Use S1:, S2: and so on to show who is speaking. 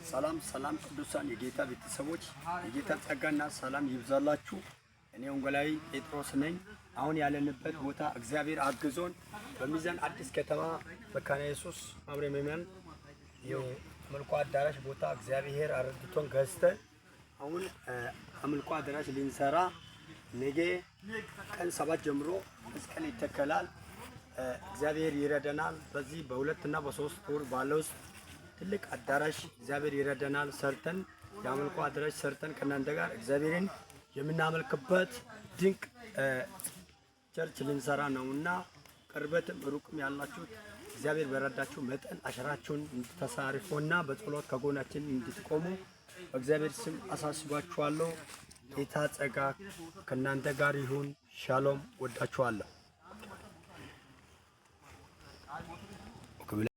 S1: ሰላም ሰላም፣ ቅዱሳን የጌታ ቤተሰቦች፣ የጌታ ጸጋና ሰላም ይብዛላችሁ። እኔ ወንጌላዊ ጴጥሮስ ነኝ። አሁን ያለንበት ቦታ እግዚአብሔር አግዞን በሚዛን አዲስ ከተማ መካነ ኢየሱስ ማህበረ ምዕመናን የአምልኮ አዳራሽ ቦታ እግዚአብሔር አረድቶን ገዝተን አሁን አምልኮ አዳራሽ ልንሰራ ነገ ቀን 7 ጀምሮ መስቀል ይተከላል። እግዚአብሔር ይረደናል። በዚህ በ2 እና በ3 ወር ባለ ውስጥ ትልቅ አዳራሽ እግዚአብሔር ይረደናል ሰርተን፣ የአምልኮ አዳራሽ ሰርተን ከእናንተ ጋር እግዚአብሔርን የምናመልክበት ድንቅ church ልንሰራ ነውና ቅርበትም ሩቅም ያላችሁት እግዚአብሔር በረዳችሁ መጠን አሻራችሁን እንድታሳርፉና በጸሎት ከጎናችን እንድትቆሙ በእግዚአብሔር ስም አሳስባችኋለሁ። ጌታ ጸጋ ከእናንተ ጋር ይሁን። ሻሎም። ወዳችኋለሁ።